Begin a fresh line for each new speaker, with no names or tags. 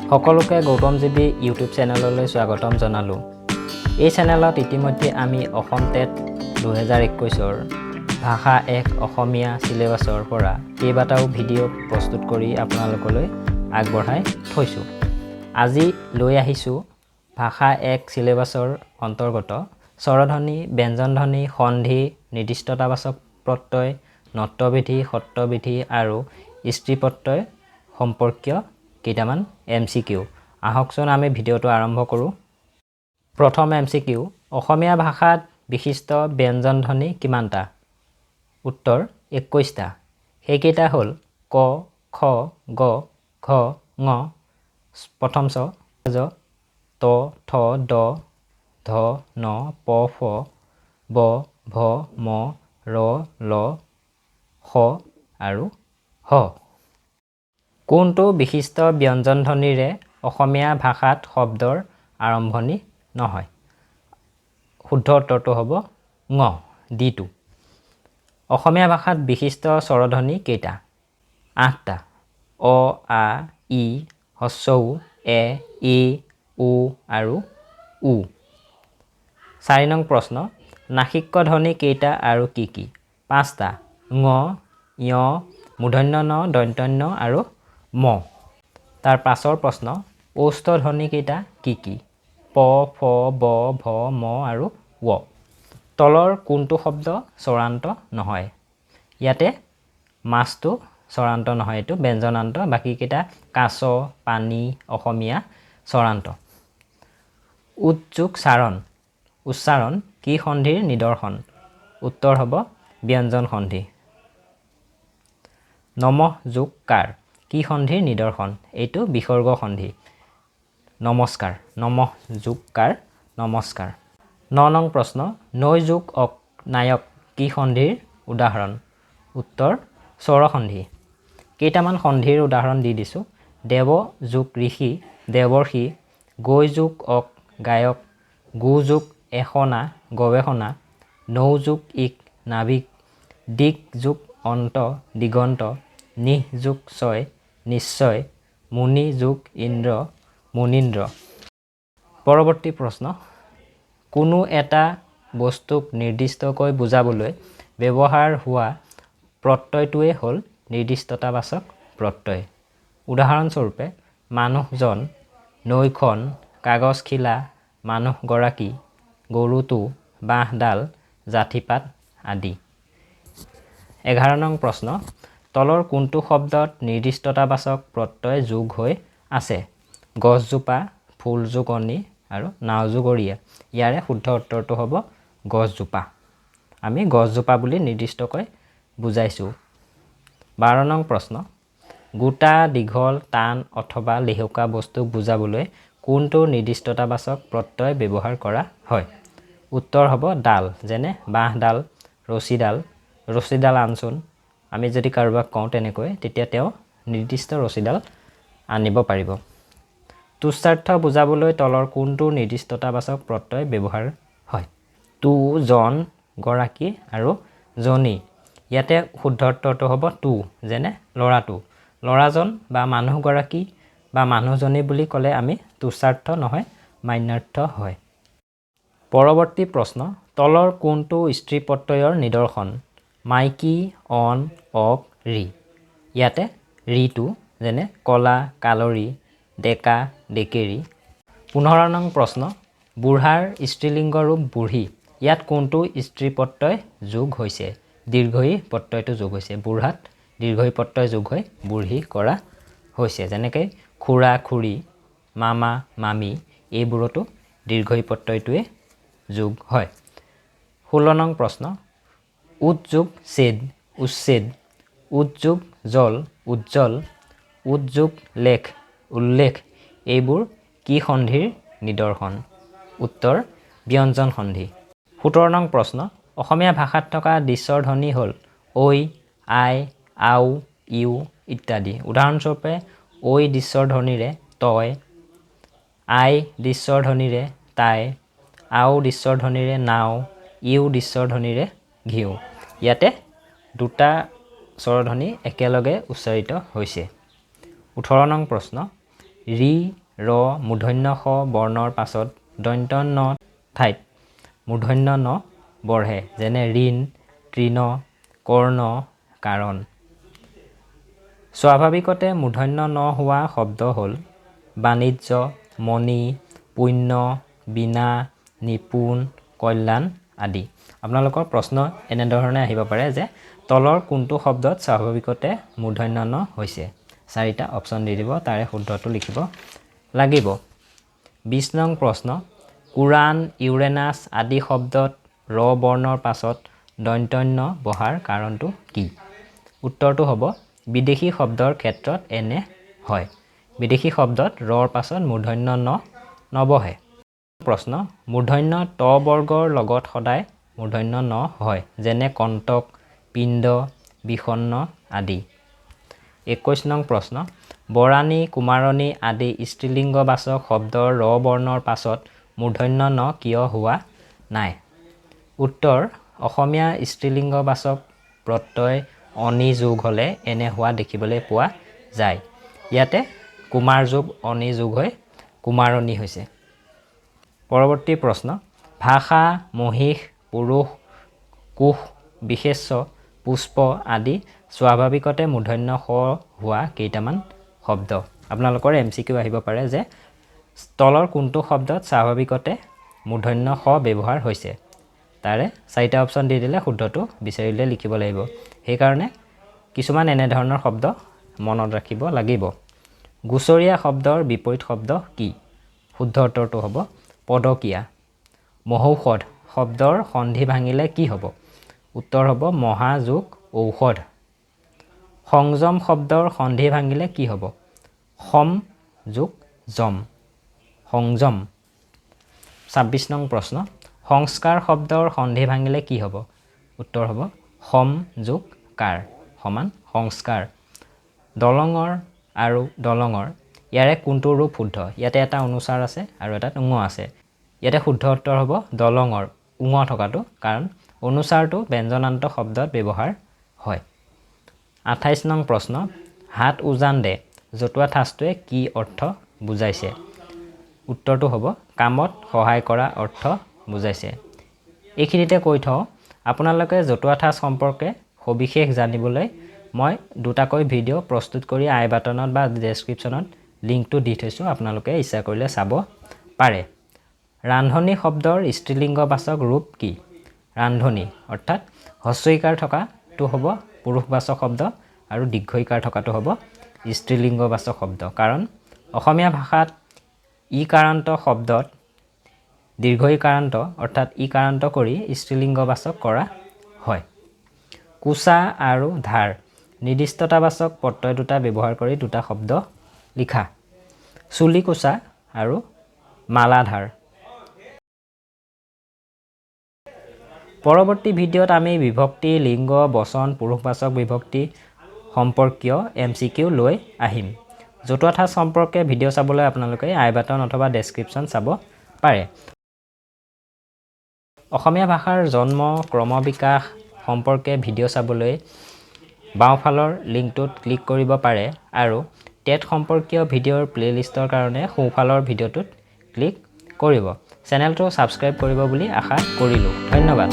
সকলোকে গৌতম জীৱী ইউটিউব চেনেললৈ স্বাগতম জনালোঁ। এই চেনেলত ইতিমধ্যে আমি অসম টেট 2021ৰ ভাষা এক অসমীয়া চিলেবাছৰ পৰা কেইবাটাও ভিডিঅ' প্ৰস্তুত কৰি আপোনালোকলৈ আগবঢ়াই থৈছোঁ। আজি লৈ আহিছোঁ ভাষা এক চিলেবাছৰ অন্তৰ্গত স্বৰধ্বনি, ব্যঞ্জনধ্বনি, সন্ধি, নিৰ্দিষ্টতাবাচক প্ৰত্যয়, ণত্ববিধি, ষত্ববিধি আৰু স্ত্ৰী প্ৰত্যয় সম্পৰ্কীয় কেইটামান এমচিকিউ। আহকচোন, আমি ভিডিঅ'টো আৰম্ভ কৰোঁ। প্ৰথম এমচিকিউ, অসমীয়া ভাষাত বিশিষ্ট ব্যঞ্জনধ্বনি কিমানটা? উত্তৰ 21টা। সেইকেইটা হ'ল ক, খ, গ, ঘ, ঙ, প্ৰথম চ, জ, ত, থ, দ, ধ, ন, প, ফ, ব, ভ, ম, ৰ, ল, স আৰু হ। কোনটো বিশিষ্ট ব্যঞ্জনধ্বনিৰে অসমীয়া ভাষাত শব্দৰ আৰম্ভণি নহয়? শুদ্ধ উত্তৰটো হ'ব ঙ, ডিটো। অসমীয়া ভাষাত বিশিষ্ট স্বৰধ্বনি কেইটা? আঠটা। অ, আ, ই, হ্ৰস্ব উ, এ, ই, উ আৰু ঊ। 4 নং প্ৰশ্ন, নাসিক্য ধ্বনি কেইটা আৰু কি কি? পাঁচটা। ঙ, ঞ, মূৰ্ধন্য ণ, দন্ত্য ন আৰু ম। তাৰ পাছৰ প্ৰশ্ন, ঔষ্ঠ ধ্বনি কেইটা, কি কি? প, ফ, ব, ভ, ম আৰু ৱ। তলৰ কোনটো শব্দ স্বৰান্ত নহয়? ইয়াতে মাছটো স্বৰান্ত নহয়, এইটো ব্যঞ্জনান্ত। বাকীকেইটা কাছ, পানী, অসমীয়া স্বৰান্ত। উৎযোগ চাৰণ উচ্চাৰণ কি সন্ধিৰ নিদৰ্শন? উত্তৰ হ'ব ব্যঞ্জন সন্ধি। নমঃ যোগ কাৰ কি সন্ধিৰ নিদৰ্শন? এইটো বিসৰ্গ সন্ধি। নমস্কাৰ, নমঃ যোগ কাৰ, নমস্কাৰ। 9 নং প্ৰশ্ন, নৈ যোগ অক নায়ক কি সন্ধিৰ উদাহৰণ? উত্তৰ স্বৰসন্ধি। কেইটামান সন্ধিৰ উদাহৰণ দি দিছোঁ। দেৱ যোগ ঋষি দেৱৰ্ষি, গৈ যোগ অক গায়ক, গো যোগ এষণা গৱেষণা, নৌ যোগ ইক নাবিক, দিক যোগ অন্ত দিগন্ত, নিঃ যোগ ছয় নিশ্চয়, মুনি যোগ ইন্দ্ৰ মুনীন্দ্ৰ। পৰৱৰ্তী প্ৰশ্ন, কোনো এটা বস্তুক নিৰ্দিষ্টকৈ বুজাবলৈ ব্যৱহাৰ হোৱা প্ৰত্যয়টোৱেই হ'ল নিৰ্দিষ্টতাবাচক প্ৰত্যয়। উদাহৰণস্বৰূপে মানুহজন, নৈখন, কাগজখিলা, মানুহগৰাকী, গৰুটো, বাঁহডাল, যাঠীপাত আদি। 11 নং প্ৰশ্ন, তলৰ কোনটো শব্দত নিৰ্দিষ্টতাবাচক প্ৰত্যয় যোগ হৈ আছে? গছজোপা, ফুল যোগ অনি আৰু নাও যোগ অৰিয়া। ইয়াৰে শুদ্ধ উত্তৰটো হ'ব গছজোপা। আমি গছজোপা বুলি নিৰ্দিষ্টকৈ বুজাইছোঁ। 12 নং প্ৰশ্ন, গোটা, দীঘল, টান অথবা লেহুকা বস্তুক বুজাবলৈ কোনটো নিৰ্দিষ্টতাবাচক প্ৰত্যয় ব্যৱহাৰ কৰা হয়? উত্তৰ হ'ব ডাল, যেনে বাঁহডাল, ৰছীডাল, ৰছীডাল আনচোন। আমি যদি কাৰোবাক কওঁ তেনেকৈ, তেতিয়া তেওঁ নিৰ্দিষ্ট ৰছীডাল আনিব পাৰিব। তুচ্ছাৰ্থ বুজাবলৈ তলৰ কোনটো নিৰ্দিষ্টতাবাচক প্ৰত্যয় ব্যৱহাৰ হয়? টু, জন, গৰাকী আৰু জনী। ইয়াতে শুদ্ধ উত্তৰটো হ'ব টু, যেনে ল'ৰাটো, ল'ৰাজন বা মানুহগৰাকী বা মানুহজনী বুলি ক'লে আমি তুচ্ছাৰ্থ নহয়, মান্যাৰ্থ হয়। পৰৱৰ্তী প্ৰশ্ন, তলৰ কোনটো স্ত্ৰী প্ৰত্যয়ৰ নিদৰ্শন? মাইকী, অন, অক, ৰি। ইয়াতে ৰিটো, যেনে কলা, কালৰী, ডেকা, ডেকেৰী। 15 নং প্ৰশ্ন, বুঢ়াৰ স্ত্ৰীলিংগ ৰূপ বুঢ়ী, ইয়াত কোনটো স্ত্ৰী প্ৰত্যয় যোগ হৈছে? দীৰ্ঘ ই প্ৰত্যয়টো যোগ হৈছে। বুঢ়াত দীৰ্ঘ ই প্ৰত্যয় যোগ হৈ বুঢ়ী কৰা হৈছে। যেনেকৈ খুৰা, খুৰী, মামা, মামী, এইবোৰতো দীৰ্ঘ ই প্ৰত্যয়টোৱে যোগ হয়। 16 নং প্ৰশ্ন, উৎ যোগ ছেদ উচ্ছেদ, উৎ যোগ জল উজ্জ্বল, উৎ যোগ লেখ উল্লেখ, এইবোৰ কি সন্ধিৰ নিদৰ্শন? উত্তৰ ব্যঞ্জন সন্ধি। 17 নং প্ৰশ্ন, অসমীয়া ভাষাত থকা দ্বিস্বৰ ধ্বনি হ'ল ঐ, আই, আও, ইউ ইত্যাদি। উদাহৰণস্বৰূপে ঐ দ্বিস্বৰ ধ্বনিৰে তই, আই দ্বিস্বৰ ধ্বনিৰে তাই, আও দ্বিস্বৰ ধ্বনিৰে নাও, ইউ দ্বিস্বৰ ধ্বনিৰে ঘিউ। ইয়াতে দুটা স্বৰধ্বনি একেলগে উচ্চাৰিত হৈছে। 18 নং প্ৰশ্ন, ঋ ৰ মূৰ্ধন্য ষ বৰ্ণৰ পাছত দন্ত্য ন ঠাইত মূৰ্ধন্য ন বঢ়ে, যেনে ঋণ, তৃণ, কৰ্ণ, কাৰণ। স্বাভাৱিকতে মূৰ্ধন্য ন হোৱা শব্দ হ'ল বাণিজ্য, মণি, পুণ্য, বীণা, নিপুণ, কল্যাণ আদি। আপোনালোকৰ প্ৰশ্ন এনেধৰণে আহিব পাৰে যে তলৰ কোনটো শব্দত স্বাভাৱিকতে মূৰ্ধন্য ন হৈছে। চাৰিটা অপশ্যন দি দিব, তাৰে শুদ্ধটো লিখিব লাগিব। 20 নং প্ৰশ্ন, কোৰাণ, ইউৰেনাছ আদি শব্দত ৰ বৰ্ণৰ পাছত দন্ত্য ন বহাৰ কাৰণটো কি? উত্তৰটো হ'ব বিদেশী শব্দৰ ক্ষেত্ৰত এনে হয়। বিদেশী শব্দত ৰৰ পাছত মূৰ্ধন্য ন নবহে। প্ৰশ্ন, মূৰ্ধন্য ট বৰ্গৰ লগত সদায় মূৰ্ধন্য ন হয়, যেনে কণ্টক, পিণ্ড, বিষণ্ণ আদি। 21 নং প্ৰশ্ন, বৰাণী, কুমাৰণী আদি স্ত্ৰীলিংগবাচক শব্দৰ ৰ বৰ্ণৰ পাছত মূৰ্ধন্য ন কিয় হোৱা নাই? উত্তৰ, অসমীয়া স্ত্ৰীলিংগবাচক প্ৰত্যয় অনি যোগ হ'লে এনে হোৱা দেখিবলৈ পোৱা যায়। ইয়াতে কুমাৰ যোগ অনি যোগ হৈ কুমাৰণী হৈছে। পৰৱৰ্তী প্ৰশ্ন, ভাষা, মহিষ, পুৰুষ, কোষ, বিশেষ্য, পুষ্প আদি স্বাভাৱিকতে মূৰ্ধন্য ষ হোৱা কেইটামান শব্দ। আপোনালোকৰ এম চি কিউ আহিব পাৰে যে তলৰ কোনটো শব্দত স্বাভাৱিকতে মূৰ্ধন্য ষ ব্যৱহাৰ হৈছে। তাৰে চাৰিটা অপশ্যন দি দিলে শুদ্ধটো বিচাৰিলে লিখিব লাগিব। সেইকাৰণে কিছুমান এনেধৰণৰ শব্দ মনত ৰাখিব লাগিব। গুচৰীয়া শব্দৰ বিপৰীত শব্দ কি? শুদ্ধ উত্তৰটো হ'ব পদকীয়া। মহৌষধ শব্দৰ সন্ধি ভাঙিলে কি হ'ব? উত্তৰ হ'ব মহাযোগ ঔষধ। সংযম শব্দৰ সন্ধি ভাঙিলে কি হ'ব? সম যোগ যম, সংযম। 26 নং প্ৰশ্ন, সংস্কাৰ শব্দৰ সন্ধি ভাঙিলে কি হ'ব? উত্তৰ হ'ব সম যোগ কাৰ সমান সংস্কাৰ। দলঙৰ আৰু দলঙৰ ইয়াৰে কোনটো ৰূপ শুদ্ধ? ইয়াতে এটা অনুস্বাৰ আছে আৰু এটাত উঙ আছে। ইয়াতে শুদ্ধ উত্তৰ হ'ব দলঙৰ, উঙ থকাটো, কাৰণ অনুস্বাৰটো ব্যঞ্জনান্ত শব্দত ব্যৱহাৰ হয়। 28 নং প্ৰশ্ন, হাত উজান দে জতুৱা ঠাঁচটোৱে কি অৰ্থ বুজাইছে? উত্তৰটো হ'ব কামত সহায় কৰা অৰ্থ বুজাইছে। এইখিনিতে কৈ থওঁ, আপোনালোকে জতুৱা ঠাঁচ সম্পৰ্কে সবিশেষ জানিবলৈ মই দুটাকৈ ভিডিঅ' প্ৰস্তুত কৰি আই বাটনত বা ডেছক্ৰিপশ্যনত লিংকটো দি থৈছোঁ, আপোনালোকে ইচ্ছা কৰিলে চাব পাৰে। ৰান্ধনী শব্দৰ স্ত্ৰীলিংগবাচক ৰূপ কি? ৰান্ধনী অৰ্থাৎ হস্ৰইকাৰ থকাটো হ'ব পুৰুষবাচক শব্দ আৰু দীৰ্ঘইকাৰ থকাটো হ'ব স্ত্ৰীলিংগবাচক শব্দ, কাৰণ অসমীয়া ভাষাত ইকাৰান্ত শব্দত দীৰ্ঘইকাৰান্ত অৰ্থাৎ ইকাৰান্ত কৰি স্ত্ৰীলিংগবাচক কৰা হয়। কোচা আৰু ধাৰ নিৰ্দিষ্টতাবাচক প্ৰত্যয় দুটা ব্যৱহাৰ কৰি দুটা শব্দ লিখা। চুলি কোচা আৰু মালাধাৰ। পৰৱৰ্তী ভিডিঅ'ত আমি বিভক্তি, লিংগ, বচন, পুৰুষবাচক বিভক্তি সম্পৰ্কীয় এম চি কিউ লৈ আহিম। জতুৱা ঠাঁচ সম্পৰ্কে ভিডিঅ' চাবলৈ আপোনালোকে আই বাটন অথবা ডেছক্ৰিপশ্যন চাব পাৰে। অসমীয়া ভাষাৰ জন্ম, ক্ৰমবিকাশ সম্পৰ্কে ভিডিঅ' চাবলৈ বাওঁফালৰ লিংকটোত ক্লিক কৰিব পাৰে আৰু টেট সম্পৰ্কীয় ভিডিঅ'ৰ প্লে'লিষ্টৰ কাৰণে সোঁফালৰ ভিডিঅ'টোত ক্লিক কৰিব। চেনেলটো ছাবস্ক্ৰাইব কৰিব বুলি আশা কৰিলোঁ। ধন্যবাদ।